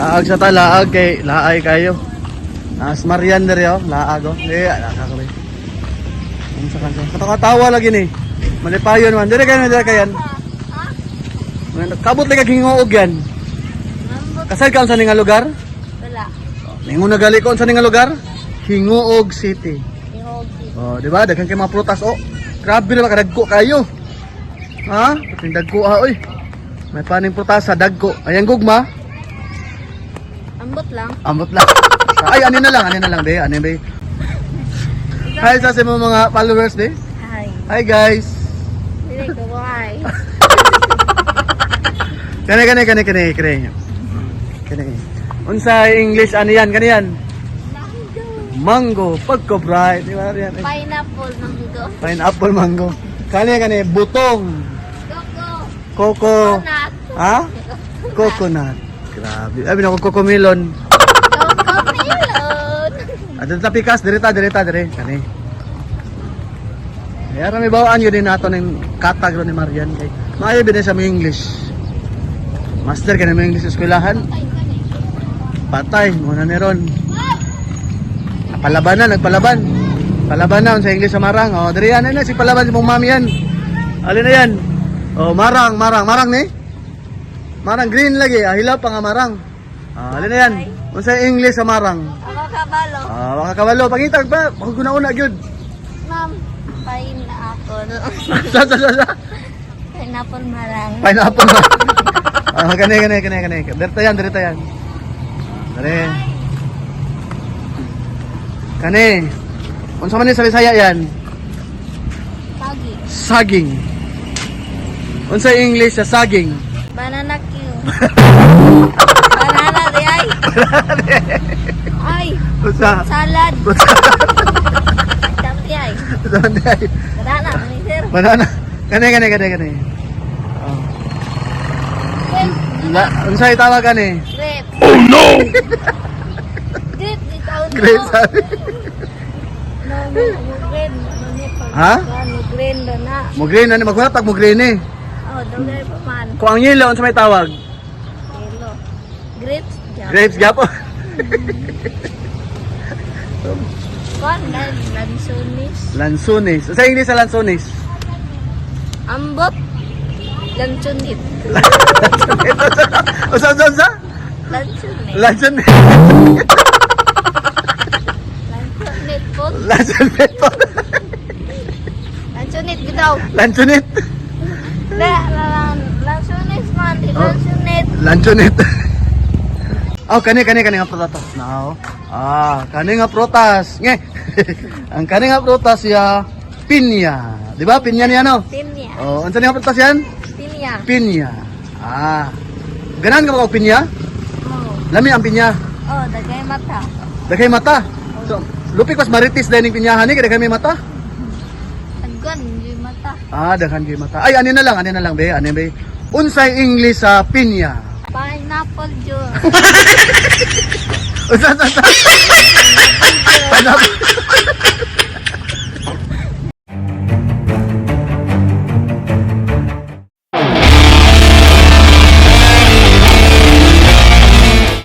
Laag sa ta, laag kay laay kayo. Nas Marian diri oh, laag oh. Di, laag ko. Unsa ka sa? Katatawa lagi ni. Malipayon man. Diri kayo, diri kayan. Kabot lagi kag hinguog yan. Kasal ka unsa ni nga lugar? Wala. Ningon na gali ko unsa ni nga lugar? Hinguog City. Ihogi. Oh, di ba? Daghan kay mga prutas oh. Grabe na ba kadagko kayo. Ha? Pating dagko ha oy. May paning prutas sa dagko. Ayan gugma. Ambot lang. Amot lang. Ay, ani na lang, be. Ani be. Hi sa sa mga followers, be. Hi. Hi, guys. Dili ko why. Kani, kani, kani, kani, kani. Kani. Unsa English ano yan? Kani yan? Mango. Mango, pagko-bright. Di ba yan? Pineapple mango. Pineapple mango. Kani, kani, butong. Coco. Coco. Coconut. Ha? Coconut. Grabe. Ay, binako coco melon. Coco melon. At ta pikas, dire ta, dire ta, dire. Kani. Kaya may bawaan yun din nato ng katag ro ni Marian kay. Maayo bin sa mo English. Master ka na mo English sa eskwelahan. Patay mo na ni ron. Napalaban na, nagpalaban. Palaban na sa English sa Marang. Oh, dire yan na si palaban si mong mami yan. Alin na yan? Oh, marang, marang, marang ni. Marang green lagi, ah, hilaw pa nga marang. Ah, alin na yan? Unsa English sa marang? Ako kabalo. Ah, baka kabalo pangitag ba? Baka guna-una gyud. Ma'am, pineapple. Sa sa sa sa. Pineapple marang. Pineapple ba? Ah, kani kani kani kani. Direta yan, direta yan. Dere. Kani. Unsa man ni sa Bisaya yan? Pagi. Saging. Unsa English sa saging? Banana Q. Banana di ay. Ay, Unsa? salad. Unsa? Tapi ay. Unsa man di ay? Banana ni sir. Banana. Kani kani kani kani. Oh. Grape. La, unsa itawag kani? Grape. Oh no. Grape di taon. Grape sabi. No, no, no, green. No, ni pag- Ha? No, green na na. Mo green ani maghulat pag mo green eh. Oh, dugay pa man. Kung ang yelo unsa may tawag? Yellow. Grapes. Jam. Grapes gyapon. Kon, lansunis. Lansones. Sa English sa lansones. Ambot. Lansunit. Usa usa usa? Lansunit. Lansones. Lansunit po. Lansones po. Lansunit bitaw. Lansonet. La, la, la, lansunis man. Di Oh. lansunit. Lansonet. Oh, kani kani kani nga prutas now. Ah, kani nga prutas. Nge. Ang kani nga prutas ya pinya. Di ba? Pinya niya no? Pinya. Oh, unsa ni nga prutas yan? Pinya. Pinya. Ah. Ganahan ka ba og pinya? Oh. Lami ang pinya. Oh, dagay mata. Daghay mata. So, lupik pas maritis dahil ning pinyahan ni kay daghay may mata. Agwan, yung mata. Ah, daghan gyud mata. Ay, ani na lang, ani na lang be, ani be. Unsay English sa pinya? Pineapple juice. Unsa unsa unsa? Pineapple.